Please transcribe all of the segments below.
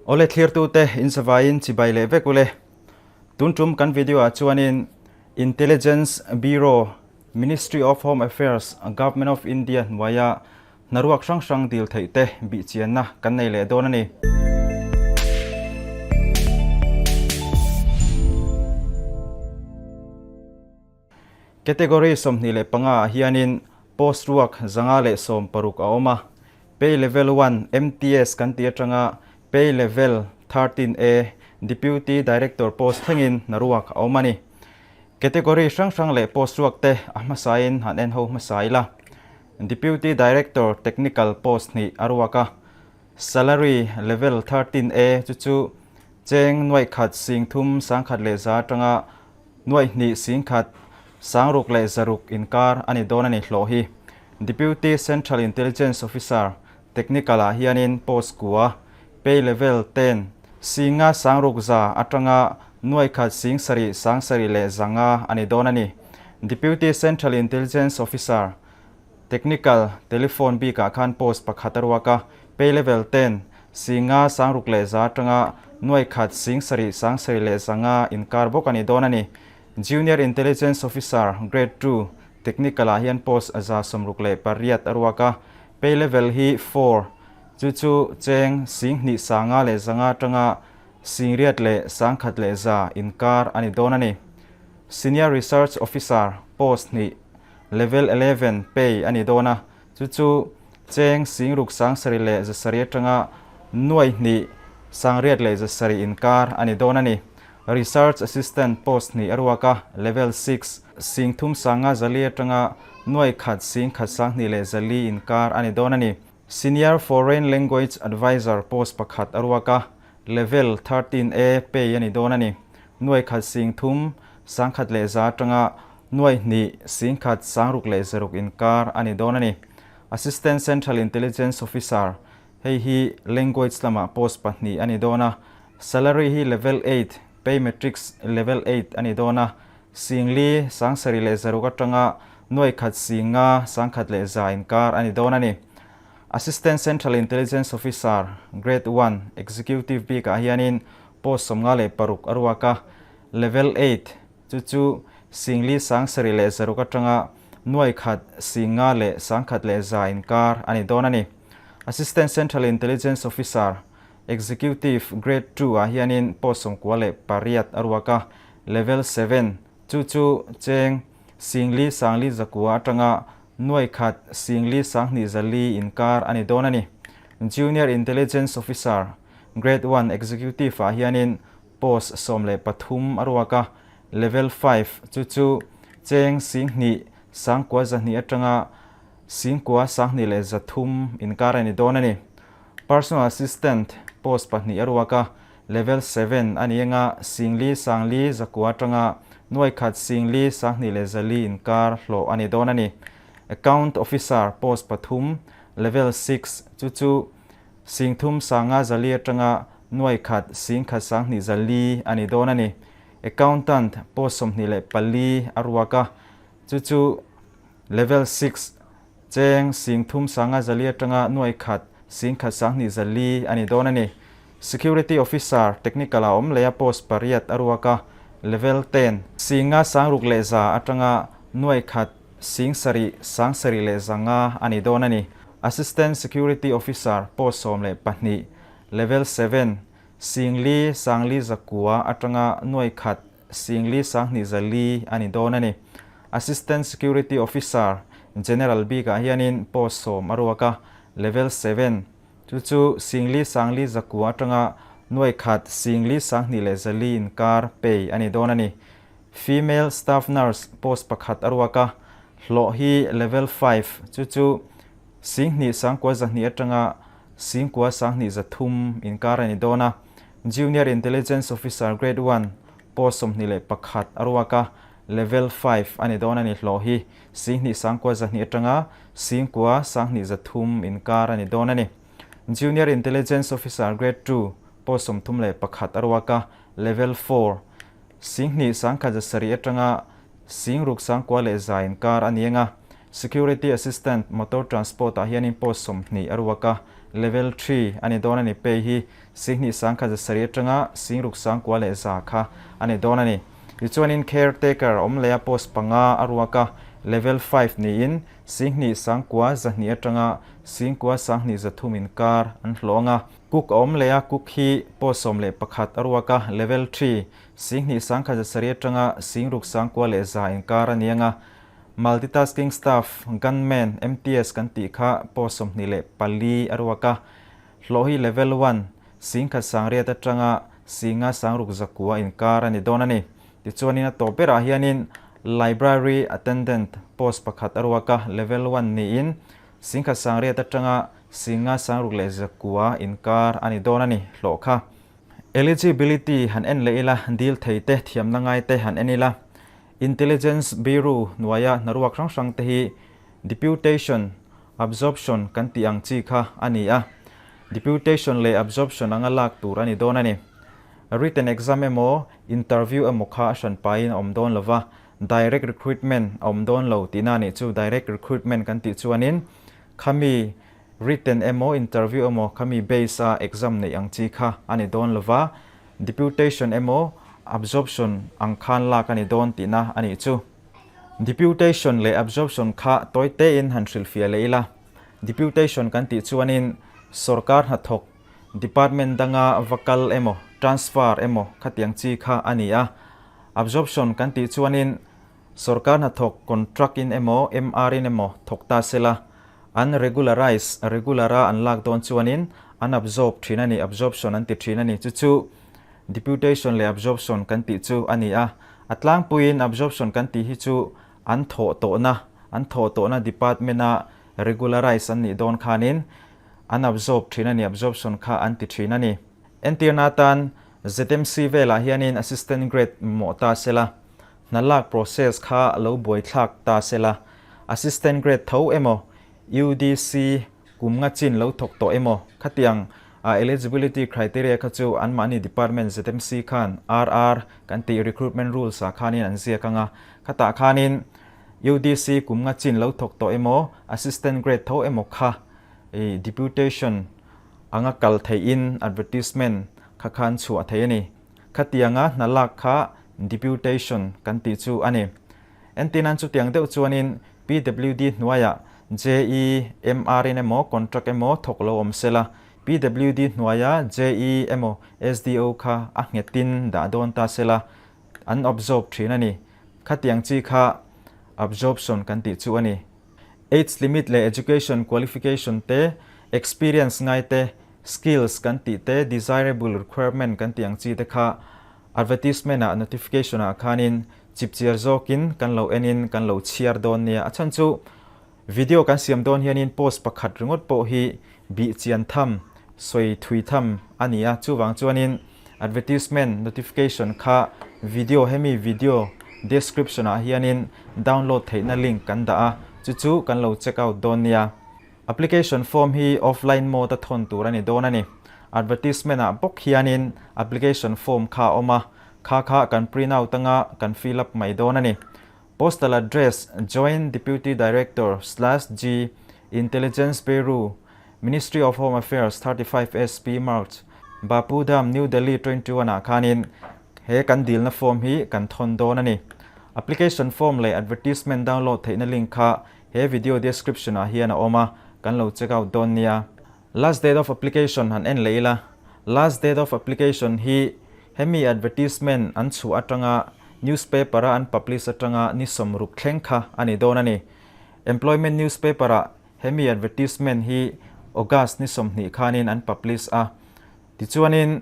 Awle thlirtute in zavaiin chibai leh vek ule. Tun tum kan video ah chuanin Intelligence Bureau, Ministry of Home Affairs, Government of India hnuaia hnaruak hrang hrang dil theih te bihchianna kan nei leh dawn a ni. Category 25 ah hianin post ruak 116 a awm a, Pay Level one MTS kan tih atanga Pay Level 13A Deputy Director post thlengin hna ruak a awm a ni. Category hrang hrang leh post ruak te a hmasain han en ho hmasa ila. Deputy Director Technical post hnih a ruak a, Salary Level 13A chu chu cheng nuaih khat sing thum sangkhat leh za atanga Nuaih hnih singkhat, sangruk leh zaruk inkar a ni dawn a ni hlawh hi. Deputy Central Intelligence Officer, Technical ah hianin post kua, pay level ten, singa sangruk za atanga nuaih khat sing sarih sang sarih leh zanga a ni dawn a ni. Deputy Central Intelligence Officer, Technical, telephone bikah khan post pakhat a ruak a, pay level ten, singa sangruk leh za atanga nuai khat sing sarih sang sarih leh zanga inkar bawk a ni dawn a ni. Junior Intelligence Officer, Grade Two, Technical ah hian post 168 a ruak a, pay level hi four, chu chu cheng sing hnih sanga leh zanga atanga sing riat leh sang khat leh za inkar a ni dawn a ni. Senior Research Officer, post hnih, Level 11 pay a ni dawn a, chu chu cheng singruk sangsarih leh zasarih atanga nuai hnih sangriat leh zasarih inkar a ni dawn a ni. Research Assistant post hnih a ruak a, Level 6, sing thum sanga zali atanga nuai khat sing khat sanghnih leh zali inkar a ni dawn a ni. Senior Foreign Language Advisor post pakhat a ruak a, Level 13 A pay a ni dawn a ni. Nuai khat sing thum sangkhat leh za atanga nuai hnih sing khat sangruk leh zaruk inkar a ni dawn a ni. Assistant Central Intelligence Officer, hei hi Language lamah post pahnih a ni dawn a. Salary hi Level 8, Pay Matrix Level 8 a ni dawn a. Sing li sangsarih leh zaruk atanga nuai khat sing nga sangkhat leh za inkar a ni dawn a ni. Assistant Central Intelligence Officer, Grade One, Executive bikah hianin post 56 a ruak a, Level Eight chu chu singli sangsarih leh zaruk atanga nuai khat sing nga leh sangkhat leh za inkar a ni dawn a ni. Assistant Central Intelligence Officer, Executive, Grade Two ah hianin post 98 a ruak a, Level Seven chu chu cheng singli sangli zakua atanga Nuai khat singli sanghnih zali inkar a ni dawn a ni. Junior Intelligence Officer, Grade One Executive ah hianin post 13 a ruak a, Level Five chu chu cheng singhnih sangkua zahnih atanga singkua sanghnih leh zathum inkar a ni dawn a ni. Personal Assistant post pahnih a ruak a, Level Seven a ni anga singli sangli zakua atanga nuai khat singli sanghnih leh zali inkar hlawh a ni dawn a ni. Account Officer post pathum, Level Six, chu chu singthum sanga zali atanga nuai khat singkhat sanghnih zali a ni dawn a ni. Accountant post 24 a ruak a, chu chu Level Six, Cheng sing thum sanga zali atanga nuai khat sing khat sanghnih zali a ni dawn a ni. Security Officer, Technical a awm leh a post pariat a ruak a, Level 10, singa sangruk leh za atanga nuai khat sing sarih sang sarih leh zanga a ni dawn a ni. Assistant Security Officer post 12, Level 7, sing li sangli zakua atanga nuai khat singli sanghnih zali a ni dawn a ni. Assistant Security Officer, General bikah hianin post 10 a ruak a, Level 7, chu chu singli sangli zakua atanga nuai khat singli sanghnih leh zali inkar pay a ni dawn a ni. Female Staff Nurse post pakhat a ruak a, hlawh hi Level 5, chu chu singhnih sangkua zahnih atanga singkua sanghnih zathum inkar a ni dawn a. Junior Intelligence Officer Grade One post 21 a ruak a, Level 5 a ni dawn a ni hlawh hi singhnih sangkua zahnih atanga singkua sanghnih zathum inkar a ni dawn a ni. Junior Intelligence Officer Grade Two post 31 a ruak a, Level 4 singhnih sangkhat zasarih atanga singruk sangkua leh za inkar a ni anga, Security Assistant Motor Transport ah hianin post 20 a ruak a, Level 3 a ni dawn a ni pay hi. Singhnih sangkhat 700 atanga singruk sangkua leh za kha a ni dawn a ni. Tichuanin caretaker awm leh a post panga a ruak a, level five niin singhnih sangkua 200 atanga singkua 20 300 inkar an hlawh ang a. Cook a awm leh a, cook hi post 11 a ruak a, level three, singhnih sangkhat 700 atanga singruk sangkua leh za inkar a ni ang a. Multitasking staff, gunman, MTS kan tih kha post 24 a ruak a. Hlawh hi level one, 10,000 800 atanga 5 6 900 inkar a ni dawn a ni. Tichuanin a tawp berah hianin Library Attendant post pakhat a ruak a, level one niin 10,800 atanga 5 6 leh 900 inkar a ni dawn a ni hlawh kha. Eligibility han en leh ila, dil thei te, thiamna ngai te han en ila. Intelligence Bureau hnuaia hnaruak hrang hrang te hi Deputation, Absorption kan tih ang chi kha a ni a. Deputation leh absorption anga lak tur a ni dawn a ni. Written exam emaw, interview emaw kha a hran pahin a awm dawn lo va, direct recruitment a awm dawn lo tihna a nih chu. Direct recruitment kan tih chuanin khami written emaw, interview emaw khami base a exam neih ang chi kha a ni dawn lo va, deputation emaw, absorption ang khan lak a ni dawn tihna a nih chu. Deputation leh absorption kha tawi tein han hrilhfiah leh ila. Deputation kan tih chuanin sorkar hnathawk, department danga va kal emaw, transfer emaw khatiang chi kha a ni a. Absorption kan tih chuanin sorkar hnathawk contract in emaw, MR in emaw thawk ta sela, an regularize, regular a an lak dawn chuanin an absorb thin a ni, absorption an ti thin a ni. Chu chu Deputation leh absorption kan tih chu a ni a, a tlangpuiin absorption kan tih hi chu an thawh tawhna, an thawh tawhna department-a regularize an nih dawn khanin an absorb thin a ni, absorption kha an ti thin a ni. Entirna atan ZMC velah hianin assistant grade mamawh ta sela, hna lak process kha lo buaithlak ta sela, assistant grade tho emaw UDC kum nga chin lo thawk tawh emaw khatiang a eligibility criteria kha chu anmahni department ZMC khan RR kan tih recruitment rules ah khanin an ziak anga khatah khanin UDC kum nga chin lo thawk tawh emaw assistant grade tho emaw kha i deputation anga kal theihin advertisement kha khan chhuah thei a ni. Khatianga hna lak kha deputation kan tih chu a ni. Entirnan chutiang deuh chuanin PWD hnuaiah JE, MR in emaw contract emaw thawk lo awm sela, PWD hnuaia JE emaw SDO kha a nghetin dah dawn ta sela, an absorb thin a ni. Khatiang chi kha absorption kan tih chu a ni. Age limit leh education qualification te, experience ngai te, skills kan tih te, desirable requirement kan tih ang chi te kha advertisement ah notification ah khanin Chipchiar zawkin kan lo enin kan lo chhiar dawn nia. A chhan chu video kan siam dawn hianin post pakhat ringawt pawh hi bih chian tham, sawi thui tham a ni a. Chuvang chuanin advertisement notification kha video hemi video description ah hianin download theihna link kan dah a, chu chu kan lo check out dawn nia. Application form hi offline mode a thawn tur a ni dawn a ni. Advertisement ah bawk hianin application form kha a awm a, Kha kha kan print out anga kan fill up mai dawn a ni. Postal address, Joint Deputy Director slash G, Intelligence Bureau, Ministry of Home Affairs, 35 SP March, Bapu Dham, New Delhi 21 ah khanin he kan dilna form hi kan thawn dawn a ni. Application form leh advertisement download theihna link kha he video description ah hian a awm a, kan lo check out dawn nia. Last date of application han en leh ila, last date of application hi hemi advertisement an chhuah atanga newspaper a an publish atanga ni 60 thleng kha a ni dawn a ni. Employment newspaper ah hemi advertisement hi August ni 20 khanin an publish a, tichuanin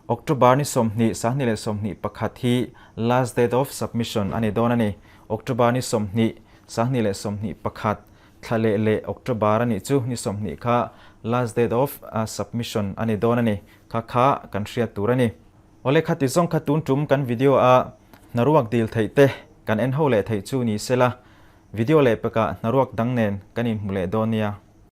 October ni 20, 2021 hi last date of submission a ni dawn a ni. October ni 20, 2021. Thla leh leh October a nih chu ni 20 kha last date of submission a ni dawn a ni. Kha kha kan hriat tur a ni. Awle khati zawng kha tun tum kan video a hnaruak dil theih te kan en ho leh theih chu ni sela video leh pekah hnaruak dang nen kan inhmu leh dawn nia.